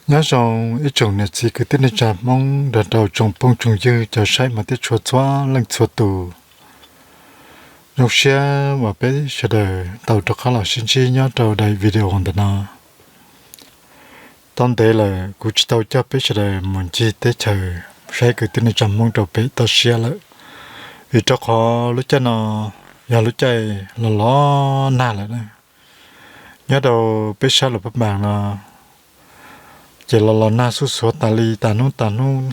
Nyob zoo ib tsoom niam txiv kwv tij neej tsa Hmoob nrog rau tsoom phooj tsoom ywg cov saib mas tib tshua txhua leej txhua tus. Zoo siab uas peb sawv daws tau rov qab los sib ntsib nyob rau daim video ntawm no. Tau ntev lawm kuv tsis tau coj peb sawv daws mus ncig teb chaws saib kwv tij neej tsa Hmoob rau pem toj siab lawm, vim rau qhov lub caij no yog lub caij los los nag lawm. Nyob rau peb sab Luas Phab Npas no ces los los nag xuj xuav tas li, tas hnub tas hnub,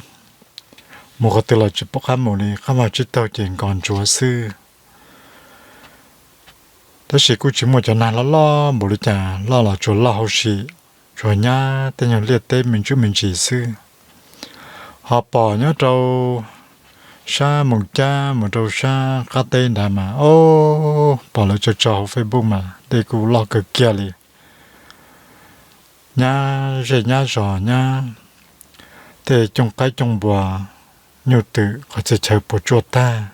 mus qhov twg los tsis pom qab mus li, qab vaj tsib taug ces nkos ntsuav xwb. Tab sis kuj tsis muaj cov nag loj loj npaum li cas, loj los tsuas loj hauv sim, tsuas nyab tej nyuag liaj teb me ntsuj me ntsis xwb. Ho pom nyob rau sab Moos Cab mus rau sab qab teb nrad mas, o, pom lawv tso tso hauv Facebook mas dej kuj loj kawg kiag li. Nyab zej nyab zos, nyab tej cooj qaib cooj npua, nyuj twm qhov txhia chaw puas tsuaj tag,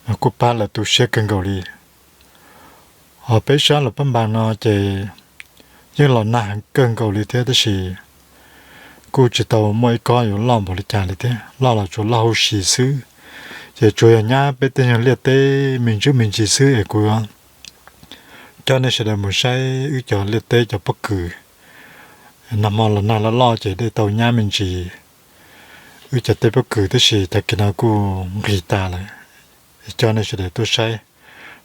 mas kuj pab lawv tu siab kawg nkaus li. Ho peb sab Luas Phab Npas no ces yeej los nag heev kawg nkaus li thiab, tab sis kuj tsis tau muaj ib kob yuav loj npaum li cas li thiab, loj los tsuas loj hauv sim xwb. Ces tsuas yog nyab peb tej nyuag liaj teb me ntsuj me ntsis xwb es kuv coj nej sawv daws mus saib wb cov liaj teb cov pob kws. Nag hmo los nag loj loj ces dej tau nyab me ntsis wb cov teb pob kws, tab sis tag kis no kuj nqis tas lawm. Coj nej sawv daws tuaj saib,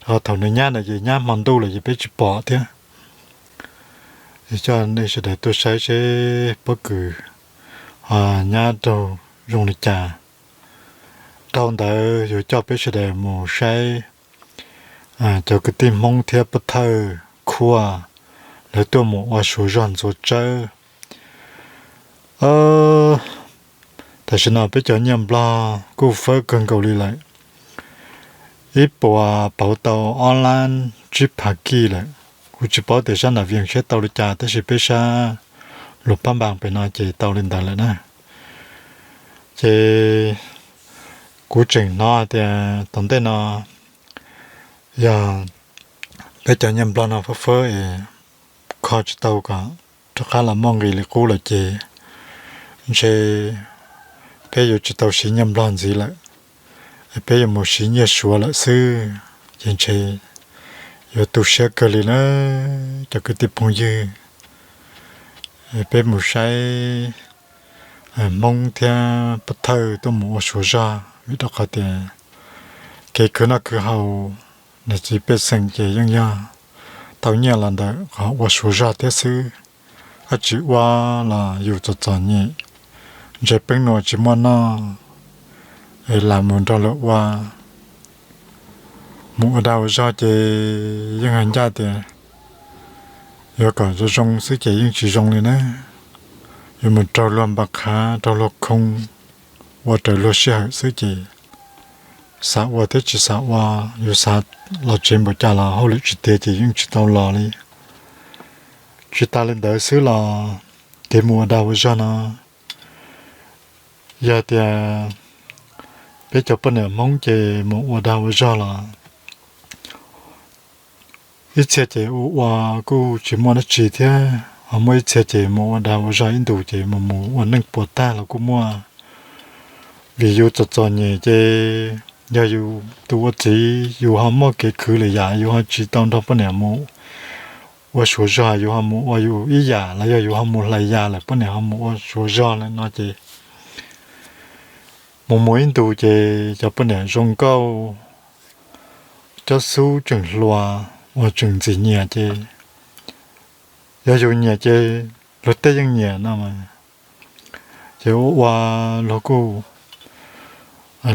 rau qhov thaum nws nyab ntawd ces nyab hmo ntuj lawm ces peb tsis pom thiab. Coj nej sawv daws tuaj saib seb pob kws ho nyab raug zoo li cas. Dhau ntawd yuav coj peb sawv daws mus saib cov kwv tij Hmoob thiab Pub Thawj Khuaj lawv tuaj mus ua suav zog ntxuav tsawb. Tam sim no peb cov nyiaj Nplog kuj fawb kawg nkaus li lawm, ib puas pauv tau ob lab tsib phav kij lawm. Kuv tsis paub tias sab nram Vias Vias tau li cas, tab sis peb sab Luas Phab Npas pem no ces tau li ntawd lawm na. Ces kuv tseem hnov hais tias tom ntej no yog peb cov nyiaj Nplog no fawb fawb es kho tsis tau kom rov qab los muaj nqis li qub lawm ces ntshe peb yuav tsis tau siv nyiaj Nplog ntxiv lawm, peb yuav mus siv nyiaj Suav lawm xwb. Ces ntshe yuav tu siab kawg li na cov kwv tij phooj ywg. Peb mus saib Hmoob thiab Pub Thawj tuaj mus ua suav zog, vim rau qhov tias kev khwv noj khwv haus, niam txiv pej xeem ces yeej yog tau nyiaj los ntawm qhov ua suav zog thiab xwb. Dab tsi ua los yus txom txom nyem, ntshe peeb nua tsis muaj noj, es lam mus nrog luag ua, mus ua dag ua zog ces yeej hais ncaj tias yuav kom zoo zoo xwb ces yeej tsis zoo li na. Yuav mus raug luag npa qhav, raug luag khoo, ua raws luag sij hawm xwb ces xav ua thiab tsis xav ua, yus xav los tsev npaum cas los hauj lwm tsis tiav ces yeej tsis tau los li. Tsis tas li ntawd xwb los kev mus ua dag ua zog no, yog tias peb cov poj niam Hmoob ces mus ua dag ua zog los ib txhia ces ua ua kuj tsis muaj dab tsi thiab, ho muaj ib txhia ces mus ua dag ua zog ib ntus ces mus mus ua neej puas tag los kuj muaj. Vim yus txom txom nyem ces yog yus tus ua txiv yus ho muaj kev khwv lwm yam, yus ho tsis tau nrog poj niam mus ua suav zog, yus ho mus ua yus ib yam, los yog yus ho mus hlais yas lawm poj niam ho mus ua suav zog lawm no ces mus mus ib ntus ces cov poj niam zoo nkauj, cob xub tseem hluas, uas tseem ntxim nyiam ces yog yus nyiam ces luag tej yeej nyiam no mas. Ces ua ua luag kuj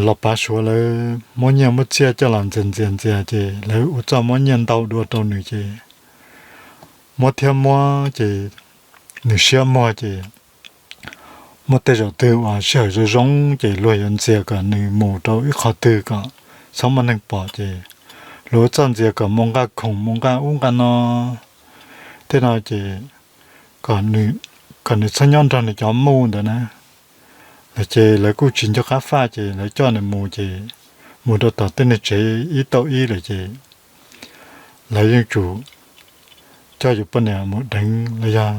los pav suav, lawv muab nyiaj muab txiaj coj los ntxias ntxias ntxias ces lawv ua txoj muab nyiaj ntau dua rau nws ces muab thiab muab ces nws siab muag ces muaj tej zaum twg uas sij hawm zoo zoo ces luag yuav ntxias kom nws mus rau ib qho twg kom txhob muaj neeg pom ces luag ua txoj ntxias kom mus nqa khoom mus nqa ub nqa no tej no ces kom nws txhob nyob nrog nws cov muj ntawd na. Lawv ces lawv kuj tsis nco qab faj ces lawv coj nws mus ces mus rau tom tej neeg tsev ib tauj ib lawm ces lawv yeej tsum coj yus poj niam mus deev los yog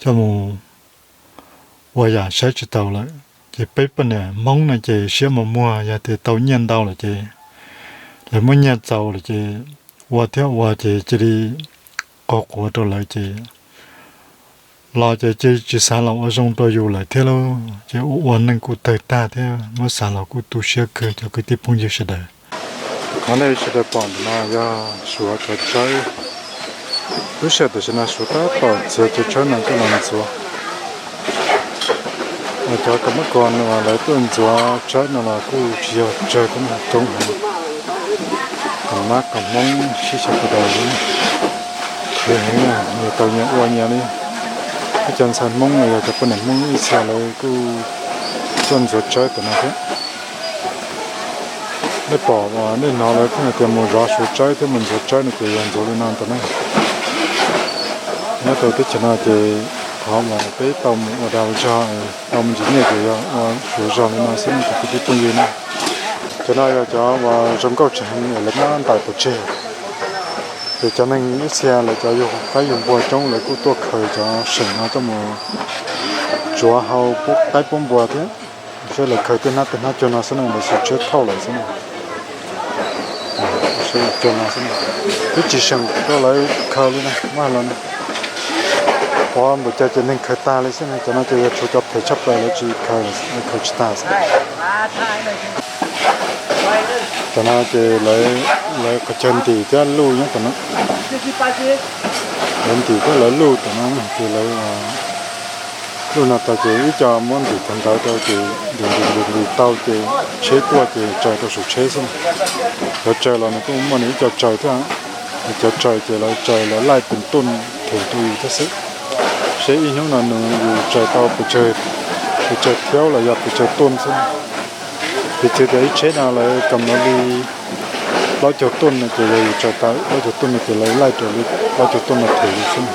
coj mus ua yam saib tsis taus lawm. Ces peb poj niam Hmoob no ces siab mos muag, yog tias tau nyiaj ntau lawm ces lawv muab nyiaj txaus lawm ces ua thiab ua ces cia li qaug quav rau lawv ces los ces cia li tsis xav los ua zoo rau yus lawm thiab lauj. Ces ua ua neej kuj tawg tag thiab muab xav los kuj tu siab kawg cov kwv tij phooj ywg sawv daws. Qhov nej sawv daws pom ntawm no yog Suav cov tsawb. Lub sij hawm tam sim no Suav tab tom txiav cov tsawb no coj los ntxuav. Cov kam mab kos no lawv tuaj ntxuav tsawb no los kuj tsis yog tsawg thiab, coob heev. Kam mab kam hmoob sib xyaw puas daws li, khwv heev, nyias tau nyias ua nyias li. Ib co ntxhais Hmoob los yog cov poj niam Hmoob ib txhia lawv kuj tuaj ntxuav tsawb tam no thiab. Nej pom, nej hnov lawv pheej hais tias mus zov Suav tsawb thiab mus ntxuav tsawb no ces yog ntxuav li no ntag na. Nyob rau teb chaws no ces qhov uas peb tau mus ua dag ua zog, tau me ntsis nyiaj ces yog ua Suav zog li no xwb ne cov kwv tij phooj ywg na. Cov no yog cov uas zoo nkauj tsis heev es lawv muab ntais pov tseg. Ces cov neeg ib txhia lawv cov yug qaib yug npua coob lawv kuj tuaj khaws cov seem no coj mus tsuav hau pub qaib pub npua thiab. Seb lawv khaws tej hnab tej hnab cuag no xwb na, lawv xub tshiab thauj lawm xwb na. Cuag no xwb na, twb tsis seem rau lawv khaws li na, muab hais los na. Qhov npaum cas ces neeg khaws tag li xwb na, cov no ces yog tshuav cov phem tshaj plaws lawv tsis khaws, lawv khaws tsis tag xwb. Cov no ces lawv qhov chaw ntim thiab luj nyob tom no. Lawv ntim thiab lawv luj tom no ces lawv luj no tag ces ib co muab ntim tag ntawd rau ces ntim ntim ntim ntim tau ces tsheb tuaj ces tsaws rau saum tsheb xwb na. Cov tsaws los nws kuj muaj nws ib co tsaws thiab. Cov tsaws ces lawv tsaws lawv laij tus tuj them rau yus thiab xwb. Seb ib hnub no nws yus tsaws tau pes tsawg, pes tsawg thiaub los yog pes tsawg tuj xwb. Piv txwv tias ib tsheb no lawv kam no li plaub caug tuj no ces yog yus tsaws tau plaub caug tuj no ces lawv laij rau li plaub caug tuj no them yus xwb.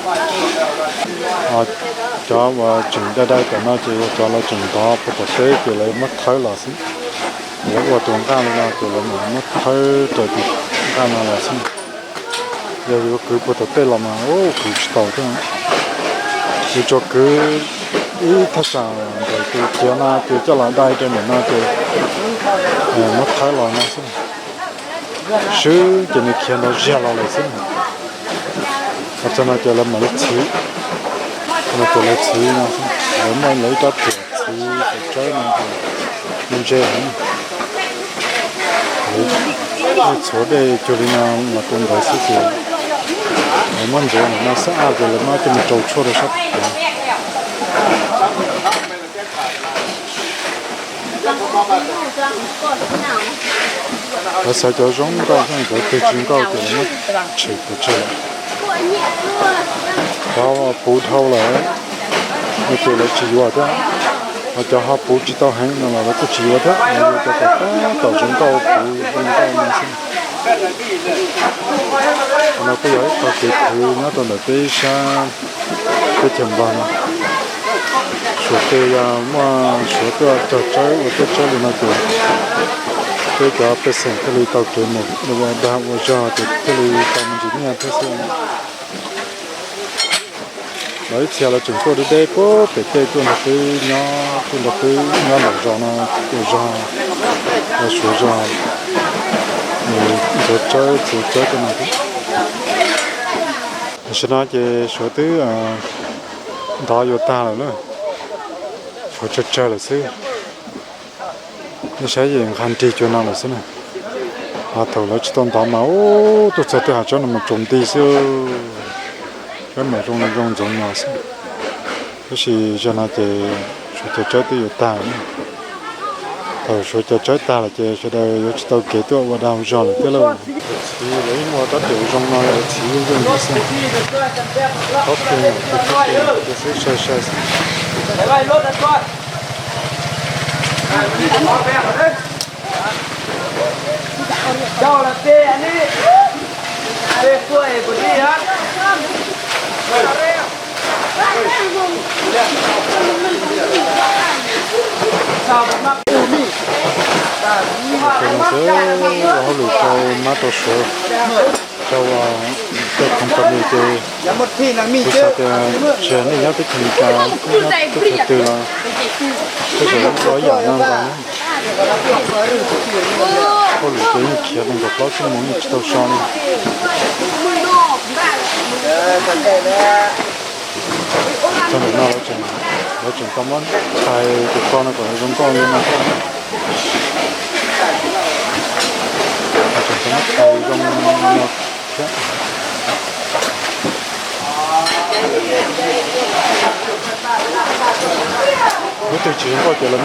Cov uas tseem dai dai tom no ces yog cov lawv tseem ntov puag tom teb ces lawv muab thawb los xwb. Lawv ua tus nqaj li no ces lawv mam muab thawb raws tus nqaj no los xwb. Yog yuav kwv puag tom tej los mas kwv tsis tau thiab. Yus tsuas kwv ib thaj tsam ntawm tus khiav no ces coj los dai rau ntawm no ces muab thawb los no xwb. Swb ces nws khiav nrov ziag los lawm xwb. Hos txog no ces lawv mam li txhiv, no ces lawv txhiv no, lawv muaj lawv ib rab riam txhiv cov tsawb no ces ntse heev. Lawv txhuav dej cuag li no los rau ntawd xwb ces lawv muab ntxuav no xab ab ces lawv muab coj mus rau tshuaj rau sab tod. Lawv xaiv cov zoo nkauj, cov twg tsis nkauj ces lawv muab tshem pov tseg lawm. Cov puv dhau lawm no ces lawv tsis yuav thiab, ho cov ho puv tsis tau heev no los lawv kuj tsis yuav thiab, lawv yuav cov kom tab tom zoo nkauj puv zoo nkauj no xwb. Qhov no kuj yog ib qho kev khwv nyob rau ntawm peb sab teb chaws Nplog no. Suav tej yog muaj Suav tuaj cog tsawb ua teb tsawb li no ces peb cov pej xeem thiaj li tau kev mus ua dag ua zog ces thiaj li tau me ntsis nyiaj thiab xwb. Los ib txhia lawv tseem tuaj deb deb puag pem tej tuaj nrog peb nyob, tuaj nrog peb nyob nram zos no ua zog, ua Suav zog, ntxuav tsawb txiav tsawb tej no thiab. Tam sim no ces Suav twb ntov yuav tag lawm na, tshuav tsawg tsawg lawm xwb. Nej saib yeej nqa nrig cuag no lawm xwb na. Ho thaum lawv tsis tau ntov mas ub, tuaj txog tej hav tsawb no mas tsaus nti xwb, tsawb mas zoo zoo ntxoov no xwb. Tab sis zaum no ces Suav cov tsawb twb yuav tag lawm. Thaum Suav cov tsawb tag lawm ces sawv daws yuav tsis tau kev tuaj ua dag ua zog lawm thiab lauj. Txiv lawv yeej ua rab riam zoo no, txiv yeej yeej xwb. Qhov twg xwb sai sai xwb. Ua hauj lwm rau mab rau suav, rau Tej company ces kuv xav tias tsis hais nej nyob teb chaws Amelikas, nyob teb chaws twg los tej zaum ua ib yam no nkaus. Hauj lwm ces yeej khiav nees nkaum plaub xuab moos yeej tsis tau so li. Txog ntawm no lawv tseem tau muab thais tus ko no kom zoo nkauj li no thiab. Tseem tau muab thais zoo no thiab. Lub twg tsis zoo nkauj ces lawv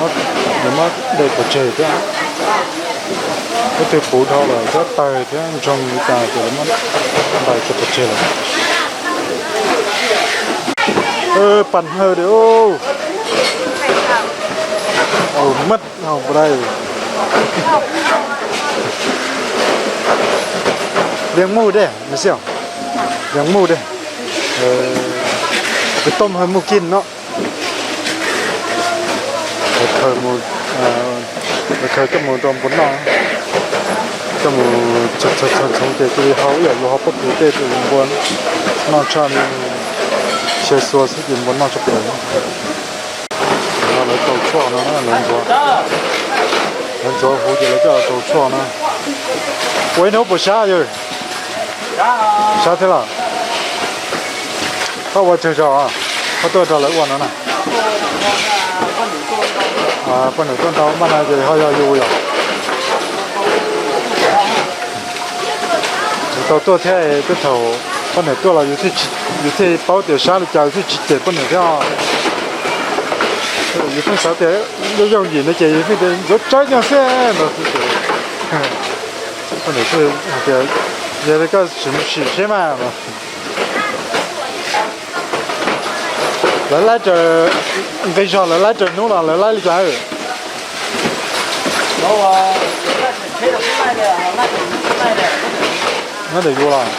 muab de pov tseg thiab. Lub twg puv dhau lawm thiab tawg thiab ntsoog li cas ces lawv muab ntais cov pov tseg lawm. Pas hawj de u. Maj hau pus dai. Lias muj de, me xi os. Lias muj de. Kwv tooj hawj muj kij no. Lawv khaws mus, lawv khaws coj mus rau npua noj, coj mus txhoov txhoov ces cia li hau ib yam li hau pob kws tej tus npua noj tshaj li, xyaw xua xwb ces npua noj tshaj plaws. Lawv rau tshuaj no, lawv ntxuav, lawv ntxuav huv ces lawv coj los rau tshuaj no. Ua ib hnub puas sab yawg? Sab thiab los? Koj ua tsawg zaus koj tuaj rau lawv ua no na? Poj niam tuaj ntau maj no ces ho yog yus yom. Yus tau tuaj thiab, tej thaum poj niam tuaj los yus thiaj paub tias sab li cas, yus thiaj tsis cem poj niam thiab. Yus pheej xav tias yooj yooj yim no ces yus pheej tias ntxuav tsawb nyob xwb no xwb ces poj niam thiaj hais tias yog li koj sim mus sim seb mas. Lawv laib raws, nqi zog lawv laib raws hnub los lawv laib li cas? Nyob ntawm yus los?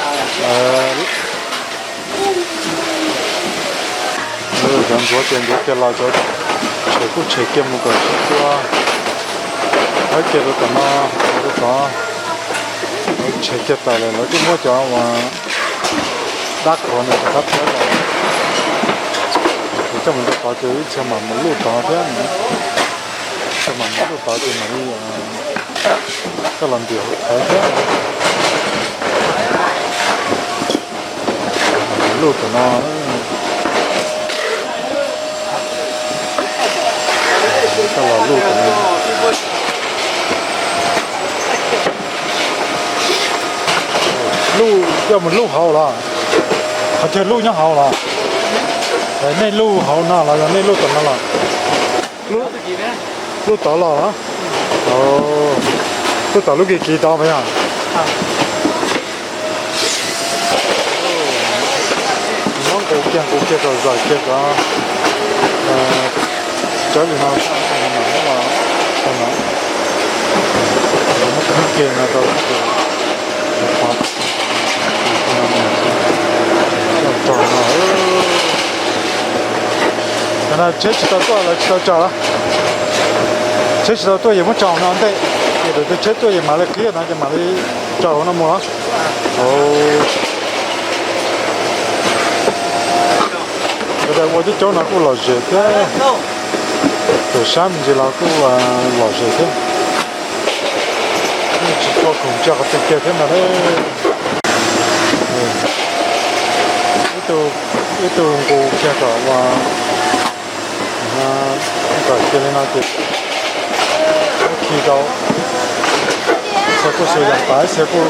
Cov ntxuav ces ntxuav kiag los cov tshem kuj tshem kiag mus kom sib tua. Laib kiag rau tom no, rau tod, tshem kiag tawm lawm lawv kuj muab cov uas dab qhuav no rov qab thiab los. Ces coj mus rau tod ces ib txhia mam mus luj tod thiab. Ib txhia mam mus luj tod ces mam li coj los ntiam hauv thiab. Luj tom no, coj los luj tom no. Luj coj mus luj hauv los? Qhov chaw luj nyob hauv los? Nej luj hauv no los yog nej luj tom no los? Luj tod los los? Luj tom lub kis kis tod puas yog? Muab nqus kiag nqus kiag kom zais kiag kom tsawb li no, muab khwb kiag no rau no. Tsheb tsis tau tuaj lawv tsis tau tso los? Tsheb tsis tau tuaj yus muab tso no ntej, ces thaum twg tsheb tuaj yus mam li qhib no ces mam li tso no mus los? Ua coob coob no kuj lom zem thiab, thaum sab me ntsis los kuj lom zem thiab. Tsis tshua khoom tsiaj qhov twg kiag thiab no. Ib tug nqus kiag kom ua, kom kiag li no ces muab khi rau. Ib txhia kuj xaws yas tas, ib txhia kuj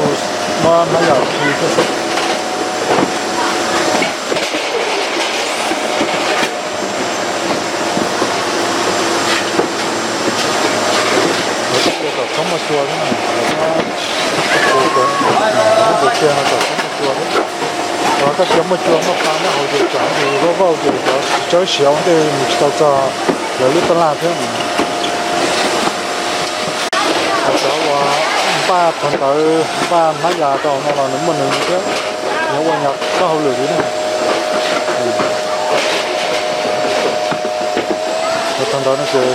muab hnab yas khi thiab xwb. Lawv kuj ua kom txhob muaj cua thiab na, lawv muab nqus kiag no kom txhob muaj cua thiab. Los koj cia muaj cua muaj pa nyob hauv ces tsam vaj vauj ces cov tsis txawb siav ua ntej mus tsis tau txog lawv lub tab laj thiab. Cov uas npaj phov ntawv npaj hnab yas rau no los nws muaj nws thiab, nws ua nyuag kab hauj lwm li na. Phov ntawv no ces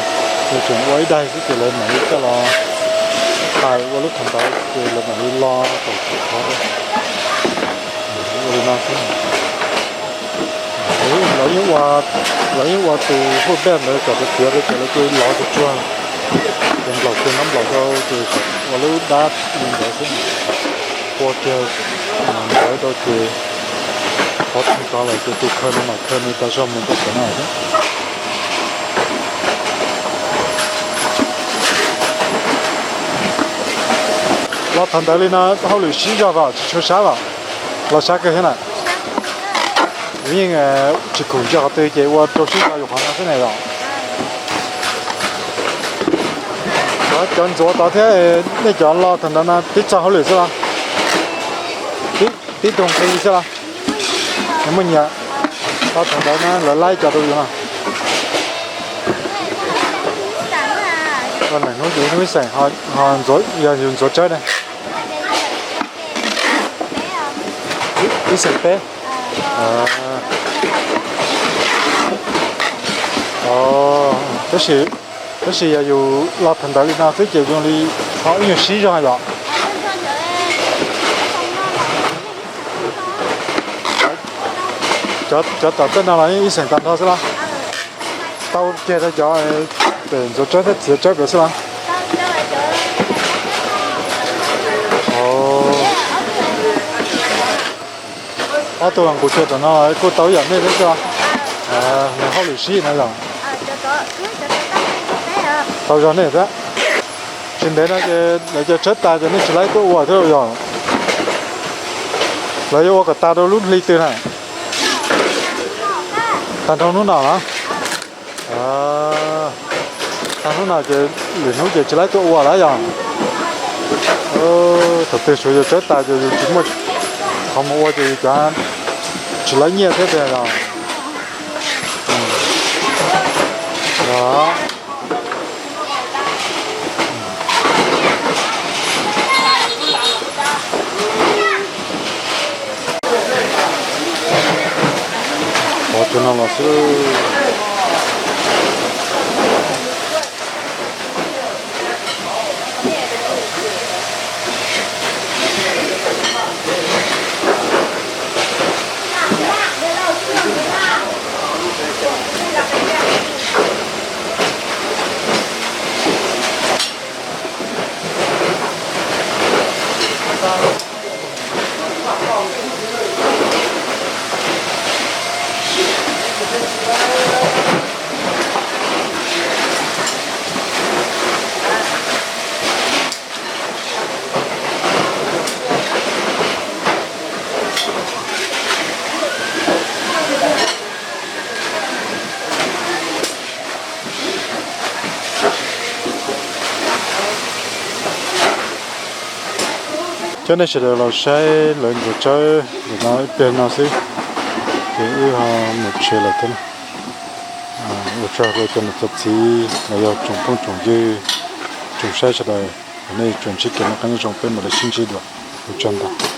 nws tseem ua ib daig xwb ces lawv mam li coj los, tais ua lub phov ntawv ces lawv mam li lo kom khov. li no xwb. Lawv yeej ua, lawv yeej ua tus hub dej ntawd kom txiav txiav rau ces lawv kuj lov tsuag tsuag, ces nplaum kiag nab nplaum rau ces ua lub dab li ntawd xwb. Ua kiag ntawd rau ces qhov tseem tov lawm ces tus khaws no mam khaws nws tas zog mus rau saum no thiab. Los thaum ntawd li no hauj lwm sib zog los tsis tshua sab los, los sab kawg thiab na. Yeej tsis khoom ntsia qhov twg ces ua rau sib zog yus qhov no xwb ne los. Cov ntxuav tod thiab, nej cov los thaum ntawd no tib txog hauj lwm xwb los? Tib tug nqi xwb los? Muaj nyias. Los thaum ntawd na lawv laib cov rau yus no. Hnub ib xeem, yog yus ntxuav tsawb ne. Ib xeem peb. Tab sis, tab sis yog yus los thaum ntawd li no xwb ces zoo li ho ib nyuag sib zog yom. Cov tom tej no los yeej ib xeem tag nrho xwb los? Tau kiag rau cov pem ntxuav tsawb thiab txiav tsawb pem xwb los? Ob tug los nqus tsawb tom no kuj tau ib yam nej thiab xwb los? Nws hauj lwm sib no yom. Tau zog nej thiab. Tsis ntev no ces lawv cov tsawb tas ces nej tsis laib tuaj ua thiab los yog? Lawv yuav ua kom tas rau lub hli twg na? Tag nrho hnub no los? Tag hnub no ces lwm hnub ces tsis laib tuaj ua lawm yog? Thaum twg suav yus tsawb tas ces yus tsis muaj qhov mus ua ces yus cov tsis laib nyiaj thiab tiag yog? Qhov cov no los xwb. Coj nej sawv daws los saib lawv ntxuav tsawb ntawm no ib pliag no xwb, ces wb ho mus tsev lawm thiab. Ua tsaug rau cov niam cov txiv los yog tsoom phooj tsoom ywg, tsoom saib sawv daws, nej tsuas ntsib kev noj qab nyob zoo, peb mam li sib ntsib dua. Ua tsaug ntau.